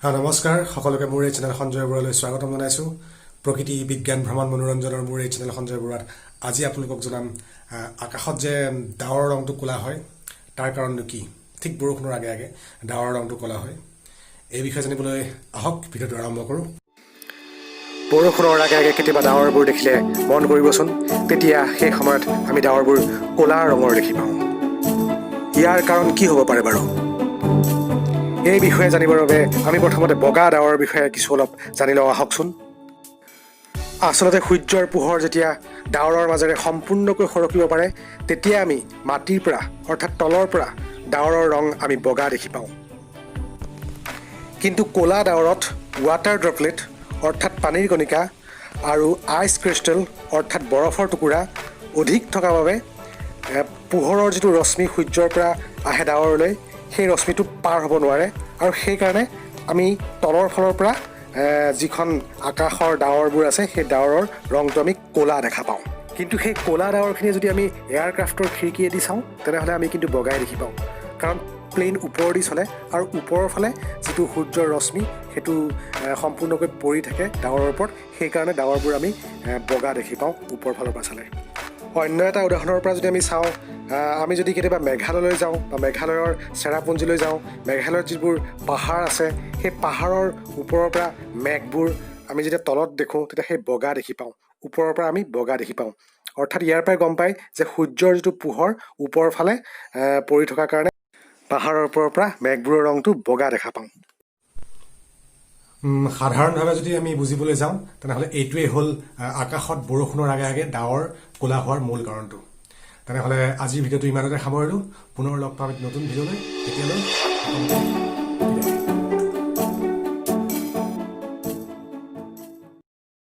হা, নমস্কাৰ সকলোকে। মোৰ এই চেনেল সঞ্জয় বৰুৱালৈ স্বাগতম জনাইছোঁ। প্ৰকৃতি, বিজ্ঞান, ভ্ৰমণ, মনোৰঞ্জনৰ মোৰ এই চেনেল সঞ্জয় বৰুৱাত আজি আপোনালোকক জনাম আকাশত যে ডাৱৰৰ ৰংটো ক'লা হয়, তাৰ কাৰণটো কি? ঠিক বৰষুণৰ আগে আগে ডাৱৰৰ ৰংটো ক'লা হয়। এই বিষয়ে জানিবলৈ আহক, ভিডিঅ'টো আৰম্ভ কৰোঁ। বৰষুণৰ আগে আগে কেতিয়াবা ডাৱৰবোৰ দেখিলে মন কৰিবচোন, তেতিয়া সেই সময়ত আমি ডাৱৰবোৰ ক'লা ৰঙৰ দেখি পাওঁ। ইয়াৰ কাৰণ কি হ'ব পাৰে বাৰু? এই বিষয়ে জানিবৰ বাবে আমি প্ৰথমতে বগা ডাৱৰৰ বিষয়ে কিছু অলপ জানি লওঁ আহকচোন। আচলতে সূৰ্যৰ পোহৰ যেতিয়া ডাৱৰৰ মাজেৰে সম্পূৰ্ণকৈ সৰকিব পাৰে, তেতিয়া আমি মাটিৰ পৰা, অৰ্থাৎ তলৰ পৰা ডাৱৰৰ ৰং আমি বগা দেখি পাওঁ। কিন্তু ক'লা ডাৱৰত ৱাটাৰ ড্ৰপলেট, অৰ্থাৎ পানীৰ কণিকা আৰু আইচ ক্ৰিষ্টেল, অৰ্থাৎ বৰফৰ টুকুৰা অধিক থকা বাবে পোহৰৰ যিটো ৰশ্মি সূৰ্যৰ পৰা আহে ডাৱৰলৈ, সেই ৰশ্মিটো পাৰ হ'ব নোৱাৰে আৰু সেইকাৰণে আমি তলৰ ফালৰ পৰা যিখন আকাশৰ ডাৱৰবোৰ আছে, সেই ডাৱৰৰ ৰংটো আমি ক'লা দেখা পাওঁ। কিন্তু সেই ক'লা ডাৱৰখিনি যদি আমি এয়াৰক্ৰাফ্টৰ খিৰিকীয়েদি চাওঁ, তেনেহ'লে আমি কিন্তু বগাই দেখি পাওঁ। কাৰণ প্লেইন ওপৰেদি চলে আৰু ওপৰৰ ফালে যিটো সূৰ্যৰ ৰশ্মি, সেইটো সম্পূৰ্ণকৈ পৰি থাকে ডাৱৰৰ ওপৰত। সেইকাৰণে ডাৱৰবোৰ আমি বগা দেখি পাওঁ ওপৰ ফালৰ পৰা চালে। অন্য এটা উদাহৰণৰ পৰা যদি আমি চাওঁ, আমি যদি কেতিয়াবা মেঘালয়লৈ যাওঁ বা মেঘালয়ৰ চেৰাপুঞ্জীলৈ যাওঁ, মেঘালয়ত যিবোৰ পাহাৰ আছে, সেই পাহাৰৰ ওপৰৰ পৰা মেঘবোৰ আমি যেতিয়া তলত দেখোঁ, তেতিয়া সেই বগা দেখি পাওঁ। ওপৰৰ পৰা আমি বগা দেখি পাওঁ। অৰ্থাৎ ইয়াৰ পৰাই গম পায় যে সূৰ্যৰ যিটো পোহৰ ওপৰৰ ফালে পৰি থকাৰ কাৰণে পাহাৰৰ ওপৰৰ পৰা মেঘবোৰৰ ৰংটো বগা দেখা পাওঁ। সাধাৰণভাৱে যদি আমি বুজিবলৈ যাওঁ, তেনেহ'লে এইটোৱেই হ'ল আকাশত বৰষুণৰ আগে আগে ডাৱৰ ক'লা হোৱাৰ মূল কাৰণটো। তেনেহ'লে আজিৰ ভিডিঅ'টো ইমানতে সামৰিলোঁ। পুনৰ লগ পাম এটি নতুন ভিডিঅ'লৈ। এতিয়ালৈ সকলোকে